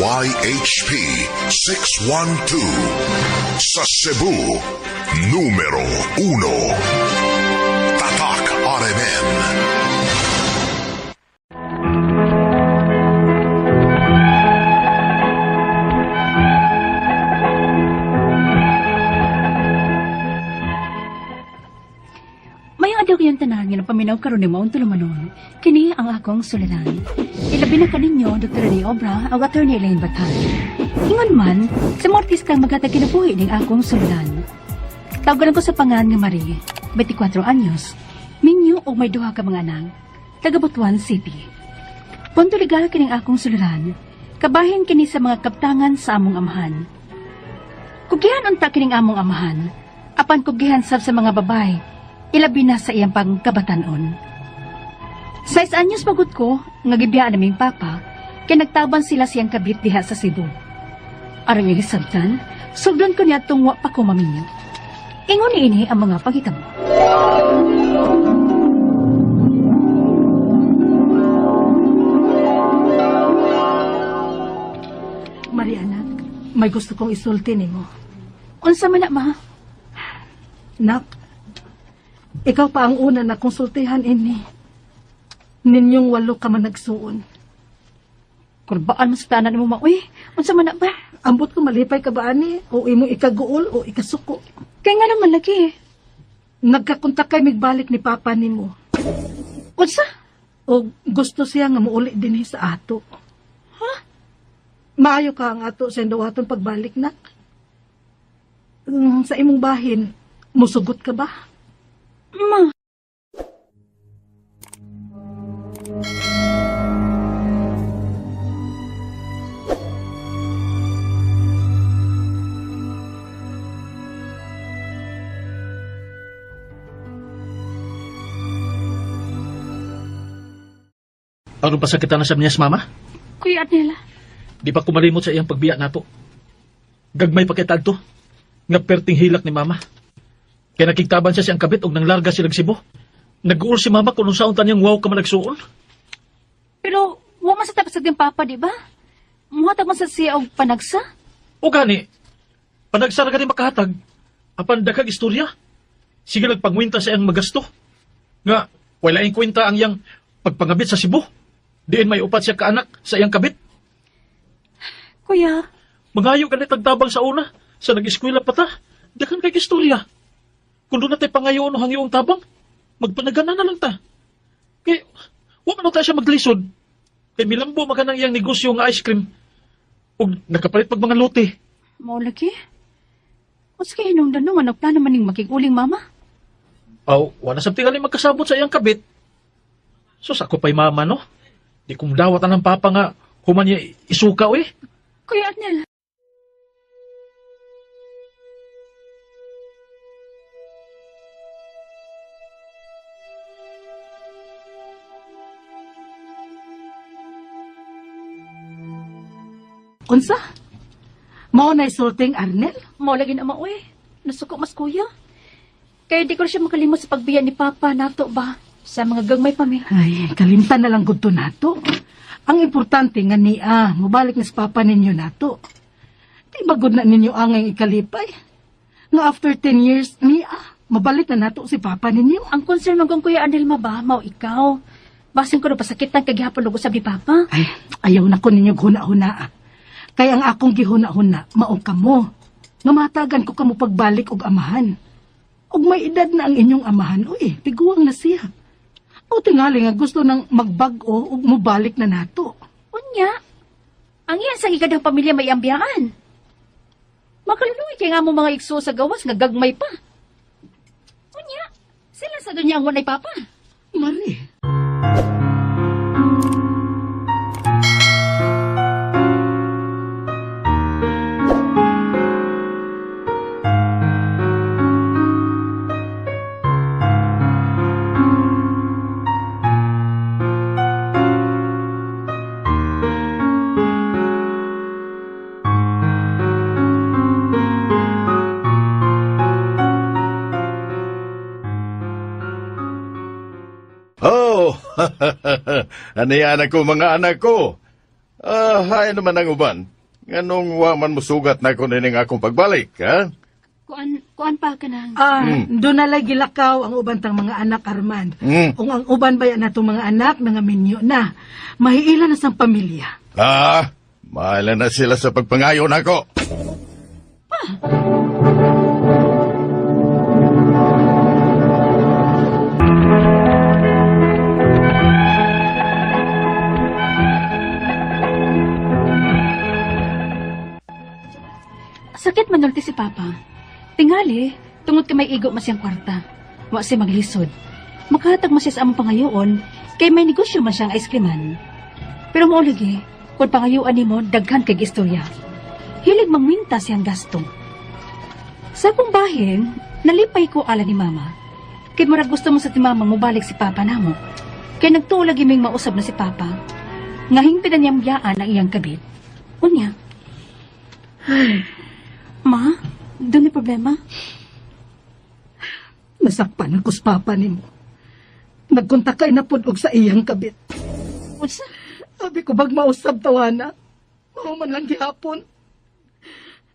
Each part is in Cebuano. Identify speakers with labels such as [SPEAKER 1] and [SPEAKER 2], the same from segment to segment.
[SPEAKER 1] DYHP 612. Sa Cebu, numero 1. Tatak RMN.
[SPEAKER 2] Mayong adlaw kayong tanan nga napaminaw karon ni maong tulumanon. Kini ang akong suliran. Ilabi na kaninyo Dr. Rene Obra ug Attorney Elaine Batan. Ingon man, sa mga artista ang maghatag kinabuhi ning akong suliran. Tawagan ko sa pangan nga Marie, 24 anyos, minyo og may duha ka mga anak, taga Butuan City. Punto legal kining akong suliran. Kabahin kini sa mga kaptangan sa among amahan. Kugihan unta kining among amahan, apan kugihan sab sa mga babae, ilabi na sa iyang pangkabatanon. Sais anyos magud ko, nga gibiyaan naming papa, kay nagtaban sila siyang kabit diha sa Cebu. Aron yung hisabtan, sugdon ko niya tungwa pa ko maminyo. Ingon niini ang mga panghitabo.
[SPEAKER 3] Mariana, may gusto kong isulti nimo.
[SPEAKER 2] Unsa man na, ma?
[SPEAKER 3] Nak, ikaw pa ang una na konsultihan ini. Ninyong walo ka man nagsuon.
[SPEAKER 2] Kurbaan mo sa tanan mo, ma. Uy, unsa man na ba?
[SPEAKER 3] Ambot ko malipay ka ba ani? O imo ikaguol o ikasuko.
[SPEAKER 2] Kay nga naman lagi.
[SPEAKER 3] Nagkakontak kay migbalik ni papa nimo.
[SPEAKER 2] Unsa?
[SPEAKER 3] O gusto siya nga muuli dinhi sa ato. Ha? Maayo ka ang ato sa dawaton pagbalik nak. Sa imong bahin, musugot ka ba?
[SPEAKER 2] Ma,
[SPEAKER 4] Aron pa sa kita na sa niyas, mama?
[SPEAKER 2] Kuya Adnela.
[SPEAKER 4] Di pa kumalimot sa iyang pagbiya nato. Gagmay pa kita adto. Nga perting hilak ni mama. Kaya nakigtaban siya siyang kabit og nanglarga sila Cebu. Nag-uul si mama kung unsaon tanyang wow ka man nagsuon.
[SPEAKER 2] Pero, wa man sa tapos sa papa, di ba? Muhatag man sa siya og panagsa.
[SPEAKER 4] O gani, panagsara ka ni makahatag, apan daghang istorya. Sige nagpangwinta sa iyang magasto. Nga, wala ing kwenta ang iyang pagpangabit sa Cebu. Diin may upat siya kaanak sa iyang kabit.
[SPEAKER 2] Kuya,
[SPEAKER 4] Mangayo ka ni tagtabang sa una, sa nag-eskwela pa ta. Daghan kay istorya. Kung doon na tayo pangayoon o hangyoong tabang, magpanagana na lang ta. Kay, wa man ta siya maglisod. Kay milambo man ka ng iyang negosyo nga ice cream. Ug nakapalit pag mga lote.
[SPEAKER 2] mao lagi. Unsa kay hinungdan no nga nagplano man ning makig-uling mama?
[SPEAKER 4] Aw, wala sa tingali magkasabot sa iyang kabit. So sa pa'y mama, no? Di kong dawat ang papa nga human niya isuka, eh.
[SPEAKER 2] Kuya Arnel.
[SPEAKER 3] Unsa? Mao na isulting Arnel?
[SPEAKER 2] Mao lagi na mao eh. Nasuko mas kuya. Kaya di ko na siya makalimot sa pagbiya ni Papa nato ba? Sa mga gagmay pa mi.
[SPEAKER 3] Ay, kalimtan na lang gud to nato. Ang importante nga niya, mobalik ni sa papa ninyo nato. Di ba gud na ninyo angay ikalipay? Nga after 10 years, niya, mabalik na nato si papa ninyo.
[SPEAKER 2] Ang concern man kong Kuya Arnel ma ba, mao ikaw. Basin ko na pasakitan kagihapon og usab ni Papa.
[SPEAKER 3] Ay, ayaw na ko ninyo huna-huna. Ah. Kaya ang akong gihuna-huna, mao kamo. Nga matagan ko kamo pagbalik og amahan. Og may edad na ang inyong amahan, uy, tiguang na siya. O tingali nga gusto nang magbag-o ug mobalik na nato.
[SPEAKER 2] Unya, ang iyan sa ikadang pamilya may ambiyaan. Makaluluoy kay nga mo mga igso sa gawas nga gagmay pa. Unya, sila sa dunya ang wanay papa.
[SPEAKER 3] Mari.
[SPEAKER 5] Oh, ano yan ako mga anak ko? Ah, hay naman ang uban. Nganong wa man musugat na ko nining akong pagbalik, ha?
[SPEAKER 2] Kuan, kuan pa ka nang.
[SPEAKER 3] Ah, doon nalay gilakaw ang uban tang mga anak, Armand. Ung ang uban ba yan natong mga anak, nga minyo na. Mahiila na sang pamilya.
[SPEAKER 5] Ah, mahala na sila sa pagpangayon ako.
[SPEAKER 2] Sakit manulti si Papa. Tingali, tungod kay may igo mas siyang kwarta. Wa siya maglisod. Makahatag mo siya sa among pangayoon, kay may negosyo man siyang ice creaman. Pero mao lagi, kung pangayoan nimo daghan kay istorya. Hilig mangwinta siyang gasto. Sa akong bahin, nalipay ko ala ni Mama. Kay murag gusto mo sa ti Mama mobalik si Papa namo. Kay nagtuo lagi ming mausab na si Papa. Nga hingpit na niyang biyaan ang iyang kabit. Unya, Ma, doon may problema.
[SPEAKER 3] Nasakpan ako sa papa nimo. Nagkontakay na pud og sa iyang kabit.
[SPEAKER 2] Unsa?
[SPEAKER 3] Sabi ko bag mausab tawana. Mao man lang gihapon.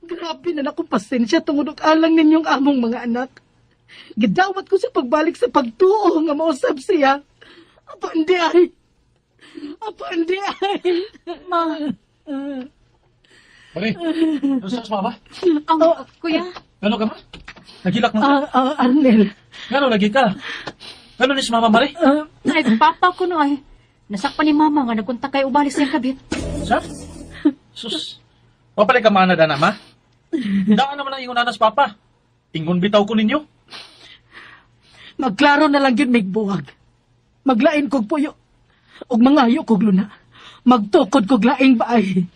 [SPEAKER 3] Grabe na akong pasensya tungod og alang ninyong among mga anak. Gidawat ko sa pagbalik sa pagtuo nga mausab siya. Apan di ay. Apan di ay.
[SPEAKER 2] Ma,
[SPEAKER 4] Mare, ano sa mama?
[SPEAKER 2] ang kuya,
[SPEAKER 4] Gano ka ma? Nagilak mo.
[SPEAKER 3] Ah, ah, Arnel.
[SPEAKER 4] Gano lagi ka? Gano ni si mama, Mare?
[SPEAKER 3] Ah,
[SPEAKER 2] ay papa ko no ay. Nasakpan ni mama nga nagkontak kay ubalis siyang kabit.
[SPEAKER 4] Sa? Sus. Wa pala ka maana dana, ma? Daan naman ang ingon anas, papa. Ingon bitaw ko ninyo.
[SPEAKER 3] Magklaro na lang yun, migbuwag. Maglain kog puyo. Ug mangayo kog luna. Magtukod kog laing baay.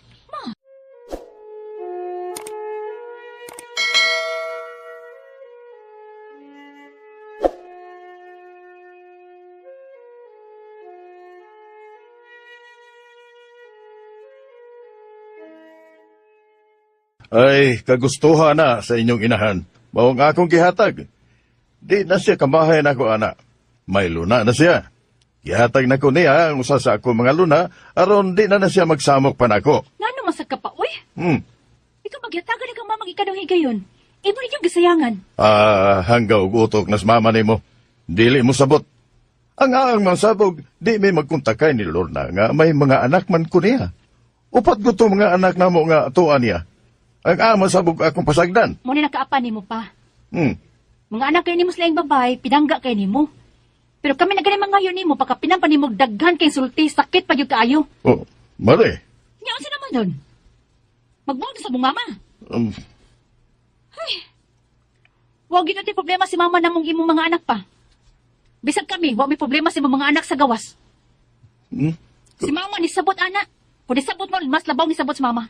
[SPEAKER 5] Ay, kagustuhan na sa inyong inahan. Mao ang akong gihatag. Di na siya kamahay na ko, ana. May luna na siya. Gihatag na ko niya ang usa sa akong mga luna, aron di na na siya magsamok pa nako.
[SPEAKER 2] Ngano man sad ka pa, uy? Ikaw magyatagan ikaw mamang ikadong higayon. Imo ninyong gisayangan.
[SPEAKER 5] Ah, hanggaw og utok nas mama nimo. Dili mo sabot. Ang aang mansabog, di may magkontakay ni Lorna nga may mga anak man ko niya. Upat ko to mga anak namo nga tuan niya. Ang aang mansabog akong pasagdan.
[SPEAKER 2] Mo ni nakaapan nimo pa. Mga anak kay nimo sa laing babae, pinangga kay nimo. Pero kami na gani mangayo nimo pagka pinampa nimo daghan kay sulti, sakit pa gyud kaayo.
[SPEAKER 5] Oh, mare.
[SPEAKER 2] Nya unsa naman doon? Magbuot sa mong mama. Wa gyud natin problema si mama namong imong mga anak pa. Bisag kami, wa may problema sa imong mga anak sa gawas. Si mama ni sabot ana. Kung nisabot mo, mas labaw ni sabot si mama.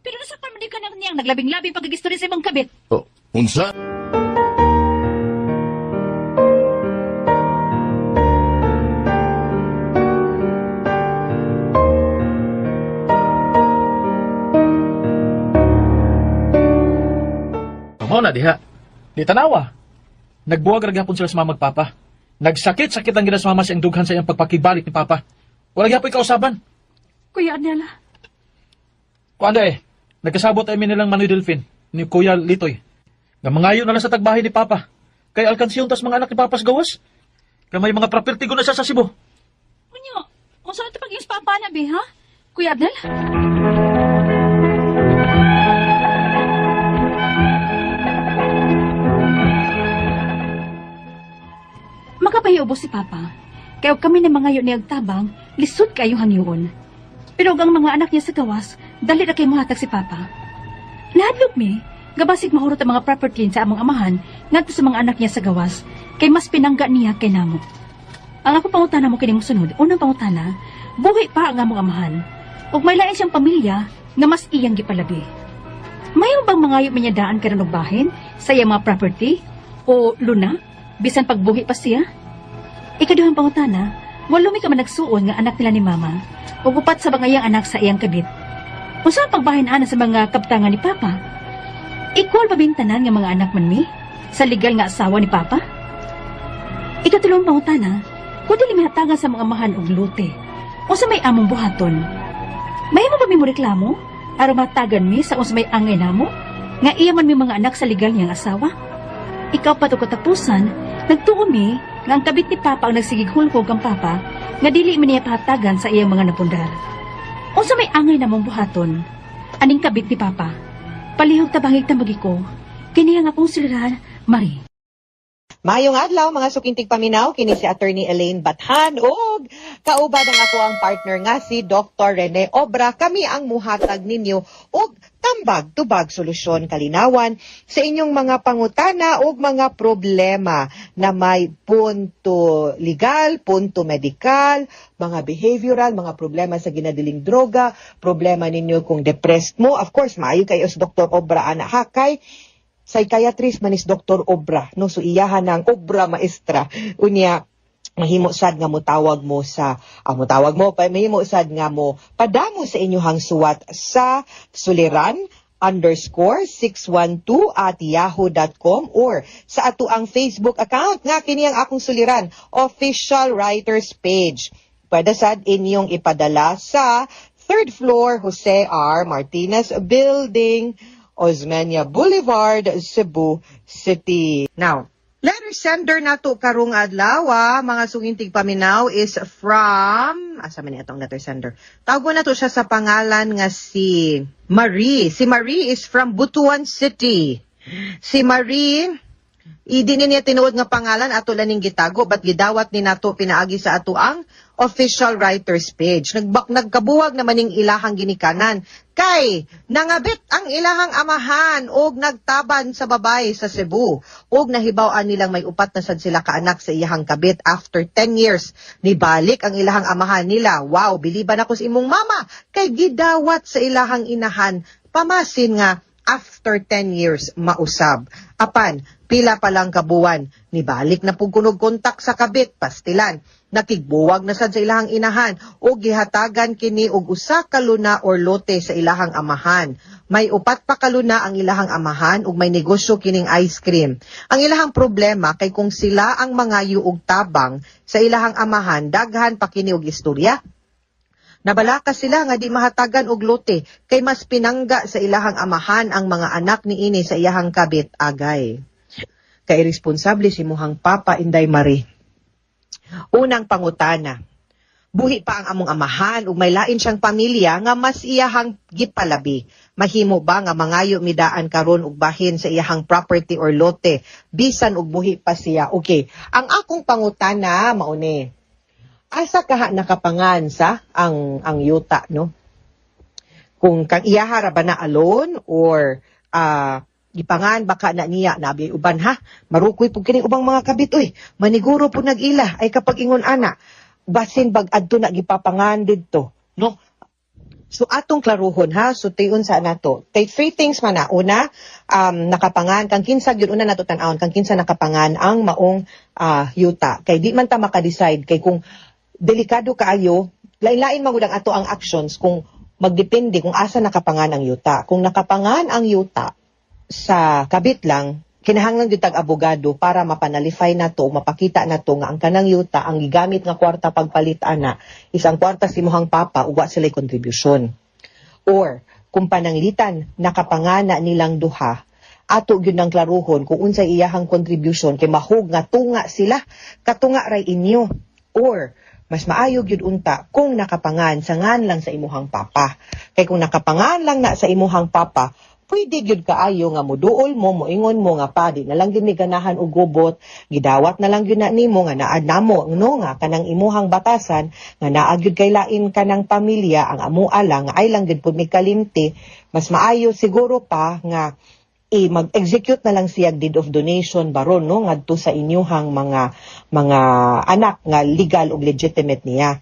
[SPEAKER 2] Pero nasa pa man di ka na niyang naglabing-labing pagkagistorya sa imong kabit.
[SPEAKER 5] Oh, unsa?
[SPEAKER 4] Mao na diha. Di tanawa. Nagbuwag ra gyapon sila sa mama ug papa. Nagsakit-sakit ang gina sa mama sa iyang dughan sa iyang pagpakibalik ni papa. Wala gyapon kausaban.
[SPEAKER 2] Kuya Arnel,
[SPEAKER 4] Kuan eh, nagkasabot ay nilang Manoy Delfin ni Kuya Litoy. Nga mangayo na lang sa tagbahay ni Papa. Kay alkansiyon tas mga anak ni Papa sa gawas. Kay may mga property ko na siya sa Cebu.
[SPEAKER 2] unyo, unsa ito pag-iyos papa na be, ha? Kuya Arnel? Makapahiubos si Papa. Kaya og kami na mga yun niyag tabang, lisod kayo hangyoon. Pero og ang mga anak niya sa gawas, dali na kay muhatag si Papa. Nahadlok mi, gabasig mahurot ang mga property sa among amahan ngadto sa mga anak niya sa gawas, kay mas pinangga niya kay namo. Ang akong pangutana mo kini sunod, unang pangutana, buhi pa ang among amahan. Ug may lain siyang pamilya nga mas iyang gipalabi. Mayo bang mangayo man niya daan karon og bahin sa iyang mga property o luna bisan pagbuhi pa siya? Ikaduhang pangutana, walo mi ka man nagsuon nga anak nila ni mama ug upat sa bangayang anak sa iyang kabit. Unsa ang pagbahin ana sa mga kaptangan ni Papa? Equal ba bintanan nga mga anak man mi sa legal nga asawa ni Papa? Ikatulong pangutana, kung dili mihatagan sa mga amahan og lute, unsa may among buhaton? Mahimo ba mi mo reklamo? Aron matagan mi sa unsa may angay namo nga iya man mi mga anak sa legal niyang asawa. Ikaw pa to katapusan, nagtuo mi nga ang kabit ni Papa ang nagsigig hulhog kang Papa nga dili mi niya pahatagan sa iyang mga napundar. Unsa may angay namong buhaton? Aning kabit ni Papa. Palihog tabangig tambagi ko. Kini ang akong suliran, Marie.
[SPEAKER 6] Maayong adlaw, mga suking tigpaminaw, kini si Attorney Elaine Bathan ug kauban ang ako ang partner nga si Dr. Rene Obra. Kami ang muhatag ninyo og tambag tubag, solusyon, kalinawan sa inyong mga pangutana ug mga problema na may punto legal, punto medikal, mga behavioral, mga problema sa ginadiling droga, problema ninyo kung depressed mo. Of course, maayo kayo sa Dr. Obra ana ha, kay psychiatrist man is Dr. Obra, no? So iyahan ang obra maestra. Unya mahimo sad nga motawag mo sa motawag mo pa, mahimo sad nga mo padamo sa inyong suwat sa suliran_612@yahoo.com or sa ato ang Facebook account nga kini ang Akong Suliran Official Writers page. Pwede sad inyong ipadala sa third floor, Jose R. Martinez Building, Osmeña Boulevard, Cebu City. Now, letter sender nato karong adlaw, mga suking tigpaminaw, is from, asa man ni atong letter sender? Tawgon nato siya sa pangalan nga si Marie. Si Marie is from Butuan City. Si Marie, idi ni niya tinuod nga pangalan, ato lang ning gitago, but gidawat ni nato pinaagi sa ato ang official writers page. Nagkabuwag naman ning ilahang ginikanan kay nangabit ang ilahang amahan og nagtaban sa babay sa Cebu og nahibaw-an nilang may upat na sad sila kaanak sa iyahang kabit. After 10 years, nibalik ang ilahang amahan nila. Wow, biliban ako sa imong mama kay gidawat sa ilahang inahan pamasin nga after 10 years mausab. Apan, pila pa lang kabuwan, nibalik na pug kunog kontak sa kabit, pastilan. Nakigbuwag na sad sa ilahang inahan o gihatagan kini og usa ka luna or lote sa ilahang amahan. May upat pa ka luna ang ilahang amahan ug may negosyo kining ice cream. Ang ilahang problema kay kung sila ang mangayo og tabang sa ilahang amahan, daghan pa kini og istorya. Nabalaka sila nga di mahatagan og lote kay mas pinangga sa ilahang amahan ang mga anak niini sa iyahang kabit agay. Kay responsable si muhang papa, Inday Marie. Unang pangutana. Buhi pa ang among amahan ug may lain siyang pamilya nga mas iyahang gipalabi. Mahimo ba nga mangayo midaan karon og bahin sa iyahang property or lote bisan og buhi pa siya? Okay. Ang akong pangutana mauni. Asa kaha nakapangan sa ang yuta, no? Kung kang iyaha ra ba na alone or gipangan baka na niya nabi uban ha? Marukoy pug kini ubang mga kabit, uy, maniguro pud nag-ila ay kapag ingon ana, basin bag adto na gipapangan didto, no? So atong klaruhon ha, so tion sa nato. Tay three things man na. Una, nakapangan kang kinsa gyud, una nato tan-awon kang kinsa nakapangan ang maong yuta. Kay di man ta maka-decide kay kung delikado kaayo, lain-lain man gud ang ato ang actions kung magdepende kung asa nakapangan ang yuta. Kung nakapangan ang yuta sa kabit lang, kinahanglan gyud tag abogado para mapanullify na to, mapakita na to nga ang kanang yuta, ang gigamit nga kwarta pagpalit ana is ang kwarta si muhang papa ug wa sila'y contribution. Or kung pananglitan nakapangana nilang duha, ato gyud nang klaruhon kung unsay iyahang contribution kay mahug nga tunga sila, katunga ray inyo. Or mas maayo gyud unta kung nakapangan sa ngan lang sa imuhang papa. Kay kung nakapangan lang na sa imuhang papa, pwede gyud kaayo nga muduol mo, moingon mo nga pa, di na lang gyud mi ganahan og gubot, gidawat na lang gyud na nimo nga naad namo, no, nga kanang imuhang batasan nga naa gyud kay lain kanang pamilya, ang amoa lang nga ay lang gyud pud mi kalimti. Mas maayo siguro pa nga mag-execute na lang siya deed of donation baron, no, ngadto sa inyuhang mga anak nga legal ug legitimate niya.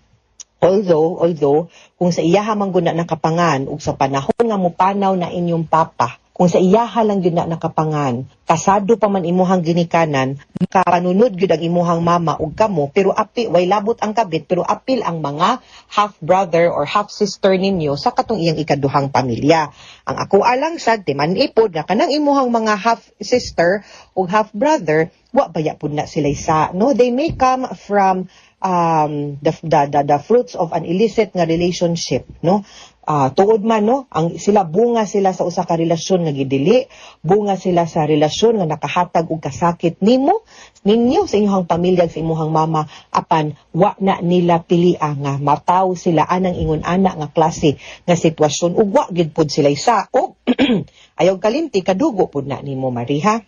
[SPEAKER 6] Although, kung sa iyaha man gud na nakapangan ug sa panahon nga mupanaw na inyong papa, kung sa iyaha lang gyud na nakapangan, kasado pa man imuhang ginikanan, makapanunod gyud ang imuhang mama ug kamo, pero api way labot ang kabit, pero apil ang mga half brother or half sister ninyo sa katong iyang ikaduhang pamilya. Ang ako alang sad timan ipod nga kanang imuhang mga half sister ug half brother, wa baya pud na sila sa, no? They may come from the fruits of an illicit nga relationship, no? Tuod man, no, ang sila bunga sila sa usa ka relasyon nga gidili, bunga sila sa relasyon nga nakahatag og kasakit nimo, ninyo, sa inyong pamilya, sa imuhang mama, apan wa na nila pilia nga mataw sila anang ingon ana nga klase nga sitwasyon ug wa gyud pud sila og ayaw kalimti, kadugo pud na nimo, Mariha.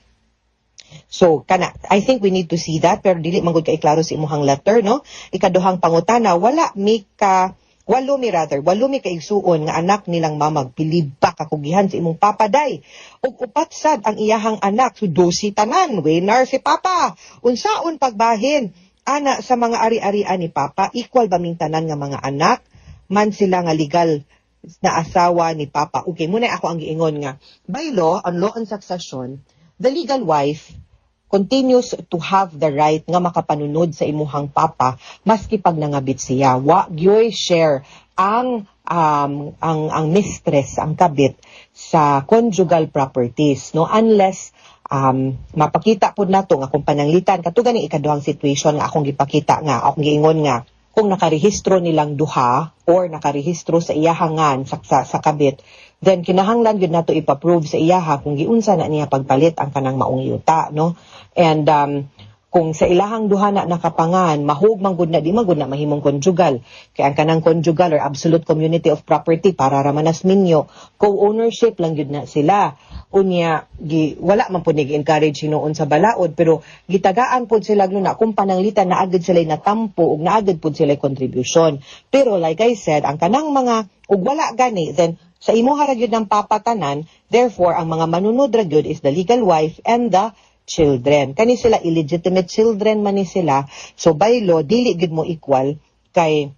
[SPEAKER 6] So kana, I think we need to see that, pero dili man gud kay klaro sa imuhang letter, no? Ikaduhang pangutana, wala mi ka walo mi, rather, walo mi kaigsuon nga anak nilang mamag pilib pa kakugihan sa imong papa day. Ug upat sad ang iyahang anak, so 12 tanan, winner si papa. Unsaon pagbahin ana sa mga ari-arian ni papa? Equal ba ming tanan nga mga anak man sila nga legal na asawa ni papa? Okay, muna ako ang giingon nga by law, on law on succession, the legal wife continues to have the right nga makapanunod sa imuhang papa maski pag nangabit siya. Wa gyoy share ang mistress, ang kabit, sa conjugal properties, no, unless mapakita pud nato nga kung pananglitan kato gani ikaduhang situation nga akong gipakita, nga akong giingon nga kung nakarehistro nilang duha or nakarehistro sa iyahangan sa kabit, then kinahanglan gyud nato ipa-prove sa iyaha kung giunsa na niya pagpalit ang kanang maong yuta, no? And kung sa ilahang duha na nakapangan, mahug man gud na, di man gud na mahimong conjugal. Kay ang kanang conjugal or absolute community of property, para ra man as minyo, co-ownership lang gyud na sila. Unya, wala man pud ni encourage hinuon sa balaod, pero gitagaan pud sila na kung pananglitan na agad sila natampo ug naagad pud sila contribution. Pero like I said, ang kanang mga ug wala gani, then sa imuha ra gyud ng papatanan, therefore ang mga manunod ra gyud is the legal wife and the children. Kani sila, illegitimate children man ni sila. So by law, dili gyud mo equal kay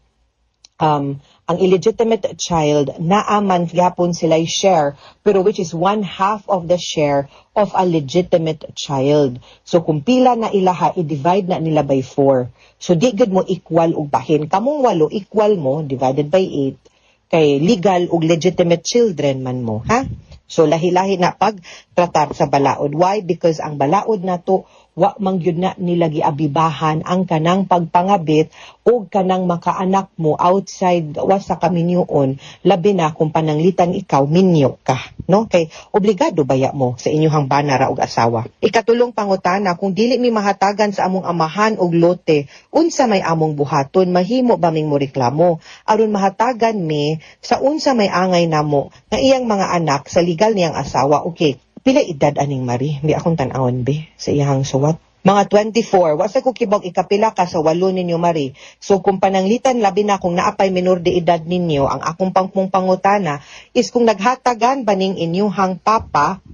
[SPEAKER 6] ang illegitimate child naaman gyapon sila share, pero which is one half of the share of a legitimate child. So kung pila na ilaha, i-divide na nila by 4. So di gyud mo equal og bahin. Kamong walo, equal mo divided by 8 kay legal ug legitimate children man mo, ha? So lahi-lahi na pag tratar sa balaod. Why? Because ang balaod nato, wa man gyud na nila giabibahan ang kanang pagpangabit o kanang makaanak mo outside wa sa kaminyuon, labi na kung pananglitan ikaw minyo ka, no? Kay obligado baya mo sa inyong bana ra og asawa. Ikatulong pangutana, kung dili mi mahatagan sa among amahan og lote, unsa may among buhaton? Mahimo ba ming moreklamo aron mahatagan mi sa unsa may angay namo nga iyang mga anak sa legal niyang asawa? Okay, pila edad aning Marie? Bi akong tan-awon bi sa iyang suwat. Mga 24. Wa sa ko kibog ikapila ka sa walo ninyo, Marie. So kung pananglitan, labi na kung naapay minor de edad ninyo, ang akong pangpong pangutana is kung naghatagan ba ning inyuhang papa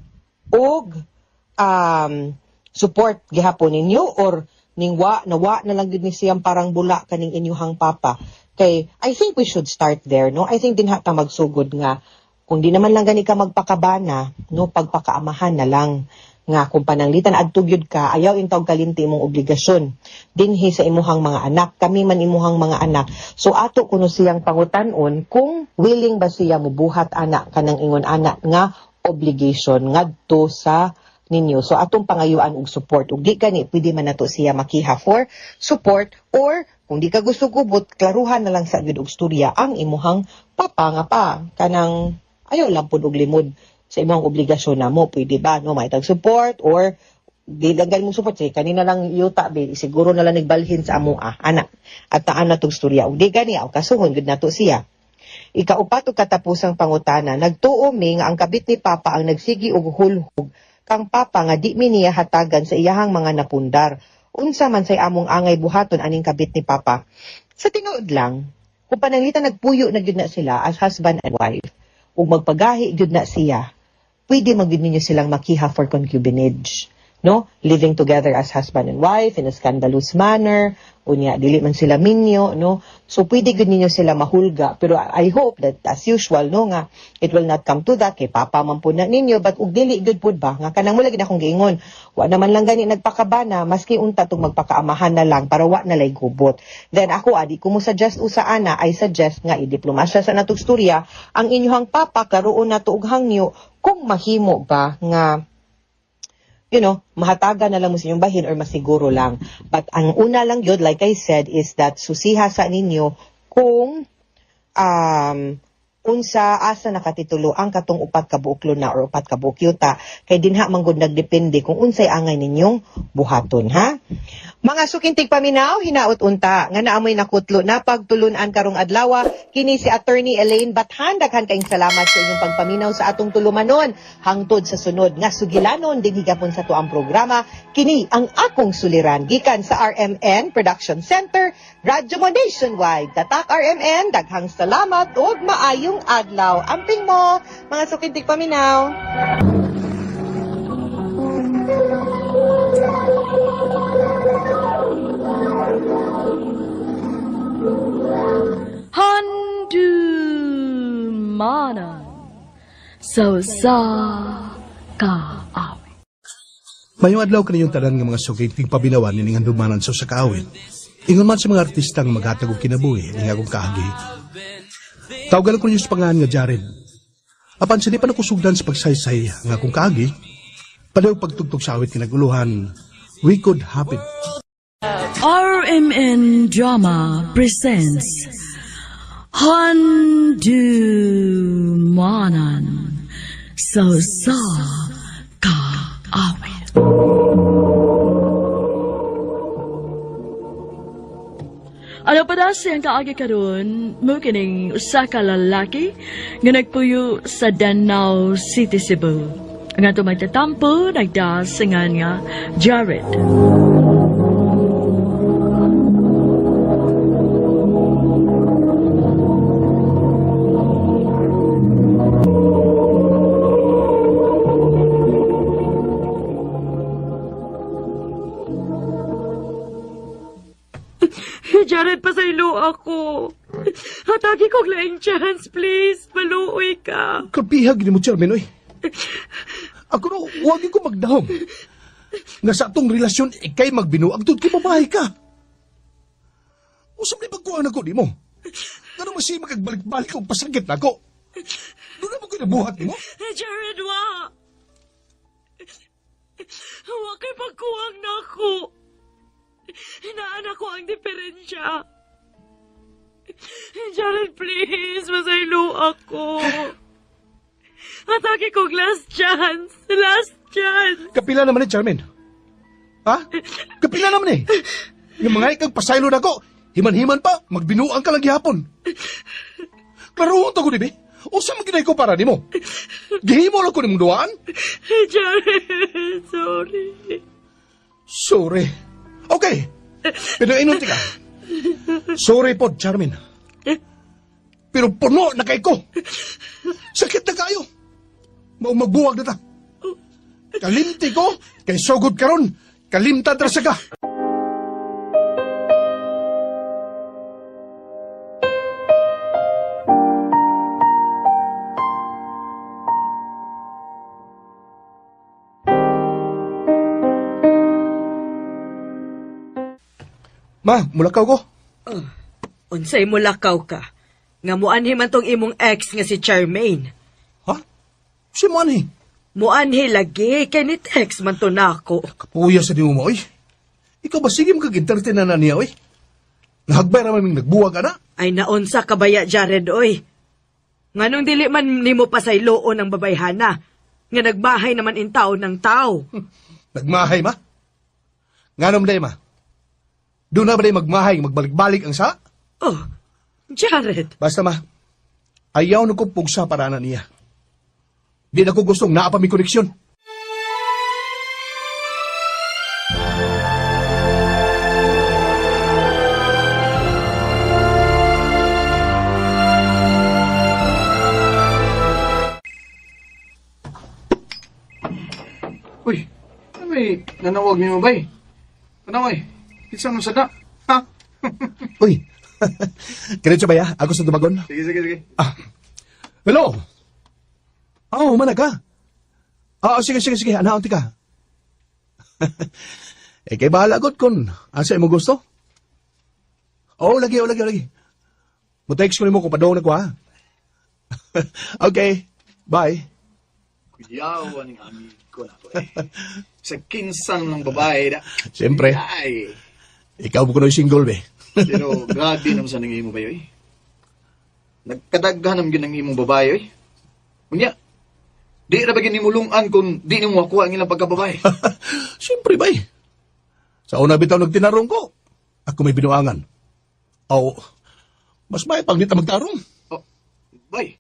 [SPEAKER 6] og support gihapon ninyo or ning wa na, wa na lang gyud ni siyang parang bula kaning inyuhang papa. Kay I think we should start there, no? I think dinha ta magsugod nga kung di naman lang gani ka magpakabana, no, pagpakaamahan na lang nga kung pananglitan adto gyud ka, ayaw intawg kalinti imong obligasyon dinhi sa imuhang mga anak, kami man imuhang mga anak. So ato kuno siyang pangutan-on kung willing ba siya mubuhat ana kanang ingon ana nga obligation ngadto sa ninyo. So atong pangayuan og support, ug di gani pwede man nato siya makiha for support, or kung di ka gusto gubot, klaruhan na lang sa gyud og storya ang imuhang papa nga pa kanang ayaw lang pud og limod sa imong obligasyon namo, pwede ba, no, may tag support or di lang gani mong support, sige kanina lang yuta be siguro na lang nagbalhin sa amo ah ana at taan na tong storya. Ug di gani aw kasuhon gud nato siya. Ikaupat ug katapusang pangutana, nagtuo mi nga ang kabit ni papa ang nagsigi og hulhog kang papa nga di mi niya hatagan sa iyahang mga napundar. Unsa man say among angay buhaton aning kabit ni papa? Sa tinuod lang, kung pananglitan nagpuyo na gyud na sila as husband and wife, ug magpagahi gyud na siya, pwede man gyud ninyo silang makiha for concubinage, no? Living together as husband and wife in a scandalous manner, unya dili man sila minyo, no? So pwede gyud ninyo sila mahulga, pero I hope that as usual, no, nga it will not come to that kay papa man pud na ninyo, but ug dili gyud pud ba nga kanang mula gid akong giingon, wa naman lang gani nagpakabana, maski unta tong magpakaamahan na lang para wa na lay gubot. Then ako adi ko mo suggest usa ana, I suggest nga idiplomasya sa natong storya ang inyuhang papa, karoon na og hangyo kung mahimo ba nga you know, mahatagan na lang mo sa inyong bahin or masiguro lang. But ang una lang yun, like I said, is that susiha sa ninyo kung unsa asa nakatitulo ang katong upat ka buok luna or upat ka buok yuta kay dinha man gud nagdepende kung unsay angay ninyong buhaton, ha. Mga suking tigpaminaw, hinaot unta nga naamoy nakutlo na pagtulunan karong adlaw. Kini si Attorney Elaine Bathan. Daghan kaayong salamat sa inyong pagpaminaw sa atong tulumanon hangtod sa sunod nga sugilanon dinhi gapon sa tuang programa. Kini ang akong suliran gikan sa RMN Production Center, Radyo Mo Nationwide. Tatak RMN, daghang salamat ug maayong adlaw. Amping mo, mga suking tigpaminaw.
[SPEAKER 7] Handumanan sa usa ka awit.
[SPEAKER 8] Mayong adlaw kaniyong tanan nga mga sugay tigpabinawan nining handumanan sa usa ka awit. Ingon man sa mga artista nga maghatag og kinabuhi ning akong kaagi. Tawgan ko ninyo sa pangalan nga Jared. Apan sa di pa nakusugdan sa pagsaysay nga akong kaagi, padayon pagtugtog sa awit nga naguluhan, We Could Happen.
[SPEAKER 7] RMN Drama presents Handumanan sa usa ka awit. Ano pa daw siyang kaagi karon mo kining usa ka lalaki nga nagpuyo sa Danao City, Cebu. Ang ato magtatampo nagdasingan nga Jared. Jared, pasaylo ako. Hatagi kog laing chance, please. Maluoy ka.
[SPEAKER 8] Kabihag ni mo, Chairman, oy. Ako no, huwag ko magdahom. Nga sa atong relasyon, ikay magbinuag tud kay babae ka. Usap ni pagkuha na ko di mo. Ganun mo siya magagbalik-balik og pasakit na ko. Doon na mo kinabuhat ni mo.
[SPEAKER 7] Jared, wa! Wa kay pagkuwang na ako. Hinaan ako ang diferensya. Jared, please, masaylo ako. Hatagi kog last chance. Last chance.
[SPEAKER 8] Kapila naman eh, Chairman. Ha? Kapila naman eh. Yung mga ikang pasaylo na ko, himan-himan pa, magbinuang ka lang gihapon. Klaroon to ko, di ba? Usa man ginay ko para nimo. Gihimo lang ko nimong duwaan.
[SPEAKER 7] Jared, sorry.
[SPEAKER 8] Sorry. Okay. Pero inunti ka. Sorry po, Charmin. Pero puno na kay ko. Sakit na kayo. Mao magbuwag na ta. Kalimti ko, kay sugod karon. Kalimta ra sa ka. Ma, mulakaw ko.
[SPEAKER 9] Unsay mulakaw ka? Nga muanhi man tong imong ex nga si Charmaine.
[SPEAKER 8] Ha? Si mo ani?
[SPEAKER 9] Muanhi lagi kay ni text man to nako.
[SPEAKER 8] Kapuya sa nimo mo, oy. Ikaw ba sige makag-entertain na na niya, oy? Nahagbay ra man ming nagbuwag, ana.
[SPEAKER 9] Ay naunsa ka baya Jared oy. Nganong dili man nimo pasayloon ang babayhana nga nagbahay naman in taon ng tao.
[SPEAKER 8] Nagmahay, ma? Nganom day, ma? Doon na ba day magmahay, magbalik-balik ang sa?
[SPEAKER 9] Oh, Jared.
[SPEAKER 8] Basta, ma. Ayaw na ko pugsa para na niya. Di na ko gustong naa pa mi koneksyon.
[SPEAKER 10] Uy, ano may nanawag niyo ba eh? Tanaway, kinsa man sada? Ha?
[SPEAKER 8] Uy, Diretso ba ya? Ako sa tubagon.
[SPEAKER 10] Sige, sige, sige.
[SPEAKER 8] Ah. Hello? Oh, humana ka. Ah, sige, sige, sige. Anaon ti ka. Eh, kay bahala god kun asa imo gusto. Oh, lagi, oh, lagi, oh, lagi. Mo-text ko nimo kung padong na ko, ha? Okay, bye.
[SPEAKER 10] Kuyawan ng amigo na ko eh. Sa kinsan lang babae da.
[SPEAKER 8] Siyempre.
[SPEAKER 10] Ay.
[SPEAKER 8] Ikaw mo kuno'y single, be.
[SPEAKER 10] Pero grabe naman sa nang imo ba eh. Nagkadaghan naman gyud ang imong babae oy. Unya, di ra ba gyud nimo lungan kung di nimo makuha ang ilang pagkababae?
[SPEAKER 8] Siyempre, bay. Sa una bitaw nagtinarong ko, ako may binuangan. Aw, mas may pag di ta magtarong.
[SPEAKER 10] Oh, bay.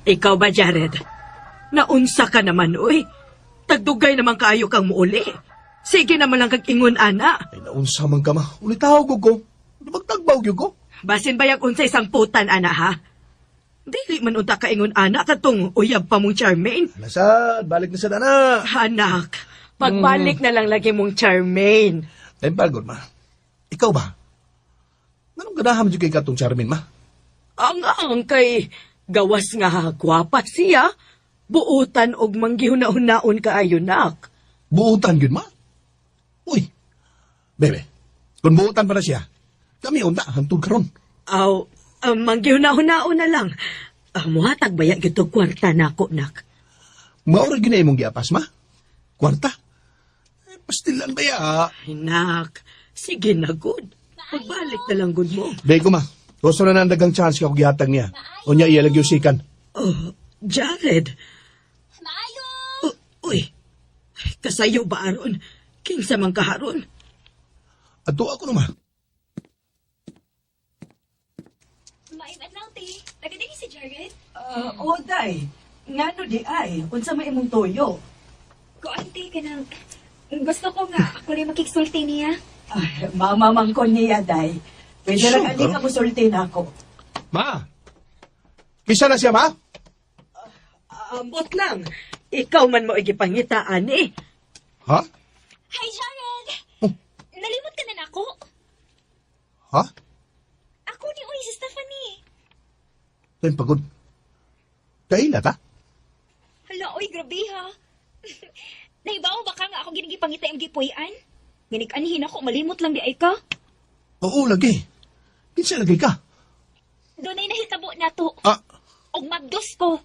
[SPEAKER 9] Ikaw ba, Jared? Naunsa ka naman, uy. Tagdugay naman kaayo kang muuli. Sige naman lang kag ingon, ana.
[SPEAKER 8] Ay, naunsa man ka ma. Ulitaw ko ko. Magtagbaw gyud ko.
[SPEAKER 9] Basin bayag unsa isang putan, ana, ha? Dili man unta ka ingon, ana, katong uyab pa mong Charmaine.
[SPEAKER 8] Nasad, balik na sa dana.
[SPEAKER 9] Anak, pagbalik na lang lagi mong Charmaine.
[SPEAKER 8] Ay, pagod ma. Ikaw ba? Anong ganahan mo kay katong Charmin, ma?
[SPEAKER 9] Ang kay gawas nga gwapa siya. Buutan og manggihuna-hunaon kaayo, nak.
[SPEAKER 8] Buutan yun, ma? Uy, bebe, kung buutan pa na siya, kami unta, hantod karon.
[SPEAKER 9] Aw, manggihuna-hunaon na lang. Muhatag baya gito kwarta nako, nak.
[SPEAKER 8] Maura gyud na imong giapas, ma? Kwarta? Eh, pastilan ba ya?
[SPEAKER 9] Ay, nak, sige na, good. Pagbalik na lang, good mo.
[SPEAKER 8] Bego, ma. Gusto na nang dagang chance ka kung gihatag niya. Unya iya lagi usikan.
[SPEAKER 9] Oh, Jared.
[SPEAKER 2] Maayo!
[SPEAKER 9] Uy, kasayo ba aron? Kinsa man kaharon?
[SPEAKER 8] Ato ako naman.
[SPEAKER 2] Maayong adlaw, te. Taga diri si Jared.
[SPEAKER 9] Oh, day. Ngano di ay? Unsa may imong toyo?
[SPEAKER 2] Kuan, te, kanang... Gusto ko nga, ako rin makiksulti niya.
[SPEAKER 9] Ay, mama man ko niya, day. Pwede
[SPEAKER 8] Sure,
[SPEAKER 9] lang ali ka musulti na ako.
[SPEAKER 8] Ma! Kisa na siya, ma?
[SPEAKER 9] Ambot lang. Ikaw man mo igipangitaan eh.
[SPEAKER 8] Ha?
[SPEAKER 2] Hi, Jared!
[SPEAKER 8] Oh.
[SPEAKER 2] Nalimot ka na nako.
[SPEAKER 8] Ha?
[SPEAKER 2] Ako ni Uy, si Stephanie.
[SPEAKER 8] Tay pagod. Kaila ta?
[SPEAKER 2] Hala, oy, grabe ha. Naibaw ba ka nga ako ginigipangita yung gipuy-an? Ginig-anhin ako, malimot lang di ay ka.
[SPEAKER 8] Oo, lagi. Kinsa lagi ka?
[SPEAKER 2] Doon ay nahitabo na to.
[SPEAKER 8] Ah,
[SPEAKER 2] Og mabdos ko.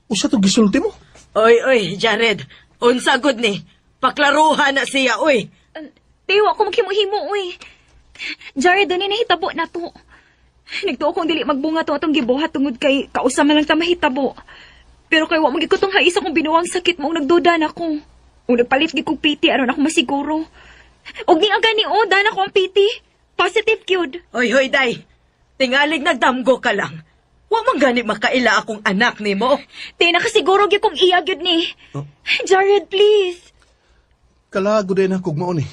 [SPEAKER 8] usa to gisulti mo?
[SPEAKER 9] Oy, oy, Jared. Unsa gud ni? Paklaruhan na siya, oy.
[SPEAKER 2] Tiwa ko maghimo-himo, uy. Jared, doon ay nahitabo na to. Nagtuo kong dili magbunga to atong gibuhat tungod kay kausa man lang ta mahitabo. Pero kay wa man gid ko tong haisa kong binuang sakit mo nagduda na ko. Ug nagpalit gid kog PT aron ako masiguro. Og ni ang gani o, dana ko ang PT. Positive gyud.
[SPEAKER 9] Oy, hoy, day. Tingalig nagdamgo ka lang. Wa man gani makaila akong anak nimo.
[SPEAKER 2] Te, nakasiguro gyud kong iya gyud ni. Jared, please.
[SPEAKER 8] Kalago din ako maon eh.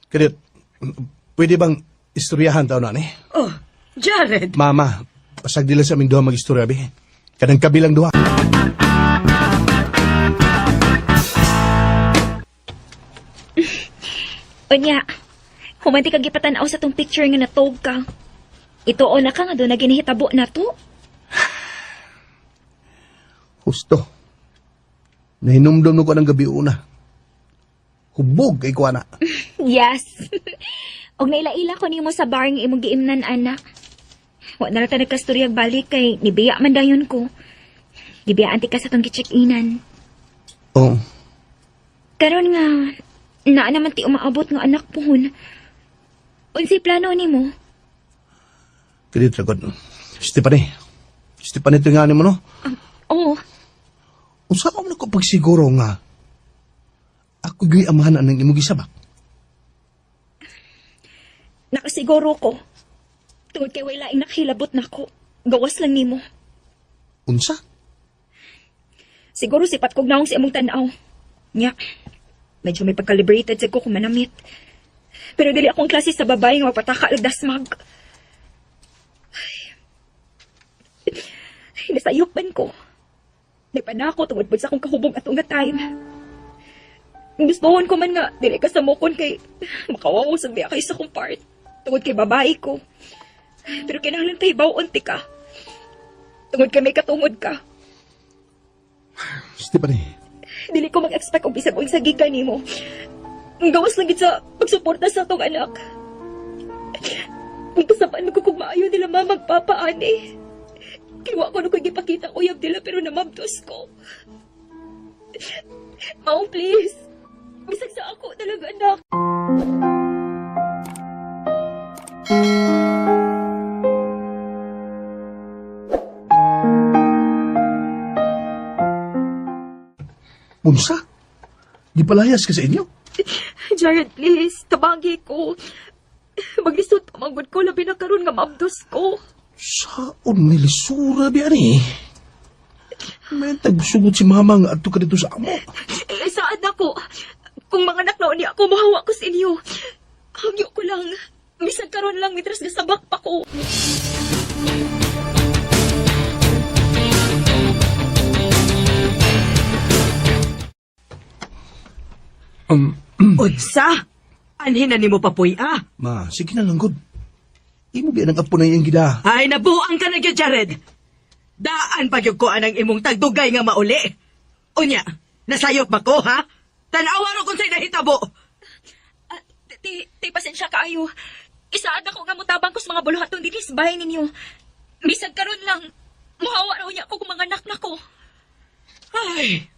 [SPEAKER 8] Kadit, pwede bang istoryahan tao na ni?
[SPEAKER 9] Oh, Jared.
[SPEAKER 8] Mama, pasag dila sa aming duha mag-istorya, be. Kanang kabilang duha.
[SPEAKER 2] Unya, humanti ka gipatan-aw sa tong picture nga natog ka. Ito o na ka nga doon na ginihitabo na to.
[SPEAKER 8] Husto. Nahinumdum no ko ng gabi una. Hubog kay kuana.
[SPEAKER 2] Yes. Og naila-ila ko nimo sa bar nga imong giimnan anak. Wa na ra ta nagkastoryag balik kay nibiya man dayon ko. Gibiyaan ti ka sa tong gi-check-inan.
[SPEAKER 8] Oo.
[SPEAKER 2] Karon nga naa naman ti umaabot nga anak pohon. Unsay plano nimo?
[SPEAKER 8] Kadit ragod. Stephanie. Stephanie ito nga ni mo no?
[SPEAKER 2] Oh,
[SPEAKER 8] Unsa ka man ako pagsiguro nga ako gyud amahan anang imong gisabak.
[SPEAKER 2] nakasiguro ko. Tungod kay way laing nakahilabot nako. Gawas lang nimo.
[SPEAKER 8] Unsa?
[SPEAKER 2] Siguro sipat kog naong sa imong tan-aw. Nya. Medyo may pagka-liberated sa ko kung manamit. Pero dili akong klase sa babae nga magpataka og dasmag. Ay. Nasayupan ko.
[SPEAKER 11] Nagpanako tungod pud sa akong kahubog ato nga time. Gustuhon ko man nga dili ka samokon kay makawaw sa biya kay sa akong part. Tungod kay babae ko. Pero kinahanglan tayo baw-unti ka. Tungod kay may katungod ka.
[SPEAKER 8] Stephanie,
[SPEAKER 11] Dili ko mag-expect og bisag unsa gikan nimo. Ang gawas lang gid sa pagsuporta sa atong anak. Kung kasabaan ko kung maayo nila mama magpapaani. Kay wa ko no ko'y gipakita ang uyab nila pero namabdos ko. Mao, please. Bisag sa ako talaga, anak.
[SPEAKER 8] Unsa? Gipalayas ka sa inyo?
[SPEAKER 11] Jared, please. Tabangi ko. Maglisod pa manggod ko. Labi na karon nga maabdos ko.
[SPEAKER 8] Saon nilisura biya ni? May tagsugod si mama nga adto ka dito sa amo.
[SPEAKER 11] Eh, saan ako? Kung mga anak na ako, mahawa ko sa inyo. Hangyo ko lang. Bisan karon lang, mitras gasabak pa ko.
[SPEAKER 9] Unsa? Anhin na nimo papuy ah.
[SPEAKER 8] Ma, sige na lang gud. Imo biya nang apo na iyang gida.
[SPEAKER 9] Ay, nabuang ka na gyud, Jared. Daan pa gyud ko anang imong tagdugay nga mauli. Unya, nasayop ba ko, ha? Tanawa ro kung sa'y nahitabo.
[SPEAKER 11] Ti, ti, pasensya kaayo. Isaad ako nga mutabang ko sa mga buluhaton dinhi sa bahay ninyo. Bisag karon lang, muhawa raw niya ako kung mga anak na ko.
[SPEAKER 9] Ay,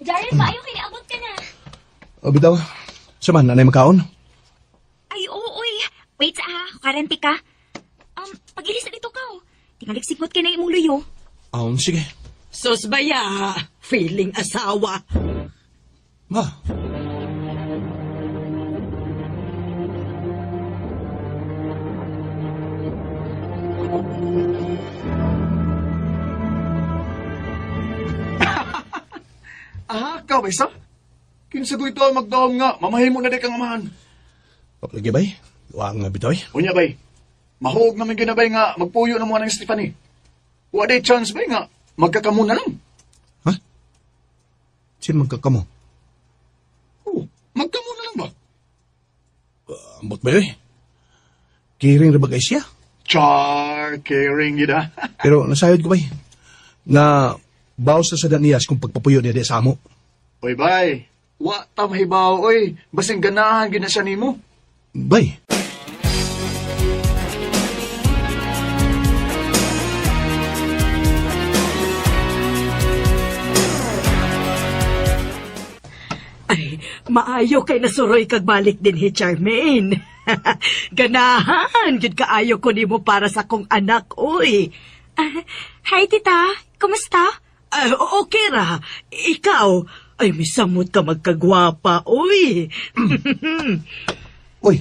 [SPEAKER 11] Jared, maayo kiniabot ka na.
[SPEAKER 8] O bitaw, sa man, anay makaon?
[SPEAKER 11] Ay, oo, oy. Wait sa ha, karanti ka. Pagilis na dito ka, oh. Tingalik signot kay na imong luyo.
[SPEAKER 8] Sige.
[SPEAKER 9] Sus baya, feeling asawa.
[SPEAKER 8] Ma.
[SPEAKER 10] Ah, ka ba isa? Kinsa ko ito ang magdaom nga, mamahimo na di kang amahan.
[SPEAKER 8] Paplagi bay? Wa nga bitoy.
[SPEAKER 10] Unya bay, mahuog naman ginabay nga magpuyo na mo ng Stephanie. Wa day chance bay nga, magkakamo na lang.
[SPEAKER 8] Ha? Sin magkakamo?
[SPEAKER 10] Oh, magkamo na lang ba?
[SPEAKER 8] Ambot ba eh? Kiring ra ba kay siya?
[SPEAKER 10] Char, caring yun ah.
[SPEAKER 8] Pero nasayod ko bay. Nga bawas na sa daniyas kung pagpapuyo niya di sa amo.
[SPEAKER 10] Oy bay, wa ta mahibaw oy, basing ganahan gyud na siya nimo.
[SPEAKER 8] Bay.
[SPEAKER 9] Ay, maayo kay nasuroy kag balik din hi Charmaine. Ganahan, gyud kaayo ko nimo para sa akong anak, oy.
[SPEAKER 11] Hi, tita. Kumusta?
[SPEAKER 9] Ay, okay ra. Ikaw, ay misamot ka magkagwapa, oy.
[SPEAKER 8] Uy,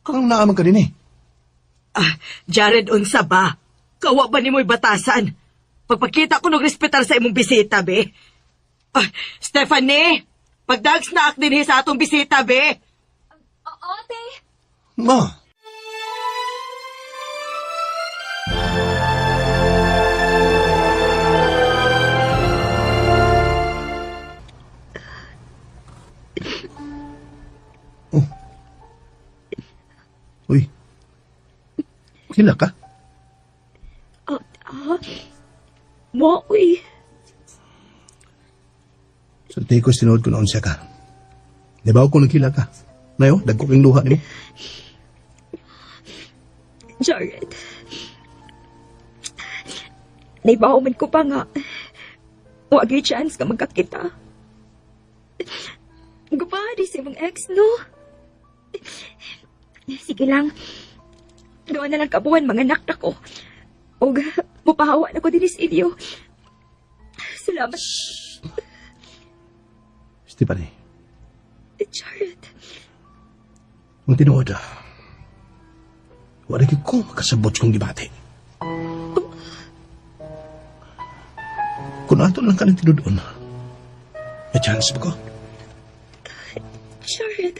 [SPEAKER 8] anong naaman ka din eh?
[SPEAKER 9] Ah, Jared, unsa ba? Kawa ba nimoy batasan? Pagpakita ko nog respetar sa imong bisita, be. Ah, Stephanie, pagdags na ak dinhi sa atong bisita, be.
[SPEAKER 11] Oo, te.
[SPEAKER 8] Ma. Oh. Uy. Kila ka?
[SPEAKER 11] Mo, uy.
[SPEAKER 8] Sa tikos tinuod ko noon siya ka. Di ba ako nagkila ka? Nayo, dagko king luha nimo.
[SPEAKER 11] Jared. Naibaw man ko pa nga. Wag yung chance ka magkakita. Gupari si mong ex, no? Sige lang. Doon na lang kabuhan mga anak na ko. Og mupahawa na ko din sa inyo. Salamat,
[SPEAKER 8] Stephanie,
[SPEAKER 11] Jared.
[SPEAKER 8] ang tinuod ah. Wala gyud ko makasabot kong gibati. Kung ato lang ka ng tinudoon, may chance ba ko?
[SPEAKER 11] Jared,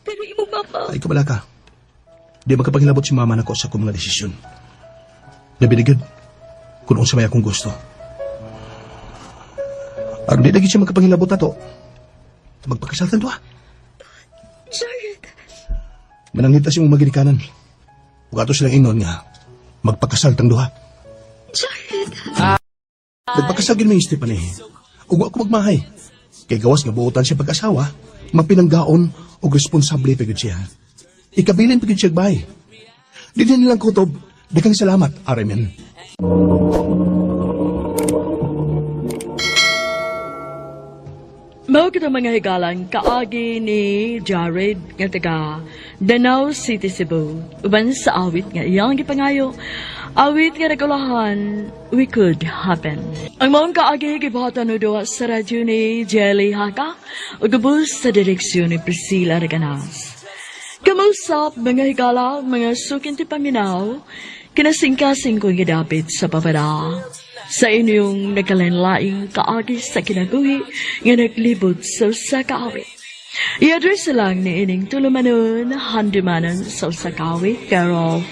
[SPEAKER 11] pero imong mama.
[SPEAKER 8] Ay, kabala ka. Di magkapaghilabot si mama nako sa akong mga desisyon. Nabiligid kung unsa may akong gusto. Aron di lagi siya magkapanghilabot ato, magpakasal tang duha.
[SPEAKER 11] Jared,
[SPEAKER 8] Manangita si mong maginikanan. Ug ato silang ingnon nga, magpakasal tang duha.
[SPEAKER 11] Jared.
[SPEAKER 8] Nagpakasal gyud mi ni Stephanie. Ug wa ko magmahay. Kay gawas nga buotan siya pag-asawa, mapinanggaon og responsable pa gyud siya. Ikabilin pa gyud siya bahay. Di din nilang kutob. Daghang salamat, RMN.
[SPEAKER 7] Mao kita mga higalan kaagi ni Jared nga taga Danau City, Cebu. Uban sa awit nga iyang gipangayo, awit nga nagulahan, We Could Happen. Ang maong kaagi gibuhatan o duha sa radyo ni Jelly Haka ug gubos sa direksyon ni Priscilla Reganas. Kamusap mga higala, mga sukin ti paminaw, kinasingkasing kong gidapit sa papada. Sa inyong nagkalainlaing kaagi sa kinabuhi nga naglibot sa usa ka awit. I-address lang ni ining tulumanon, handumanan sa usa ka awit, care of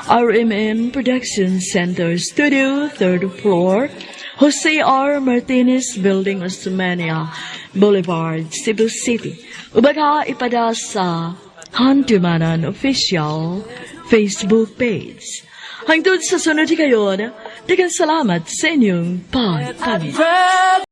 [SPEAKER 7] RMN Production Center Studio, third floor, Jose R. Martinez Building, Osmania Boulevard, Cebu City. Ubaga ipada sa Handumanan Official Facebook page. Hangtod sa sunod kayon, daghang salamat sa inyong pagpaminaw.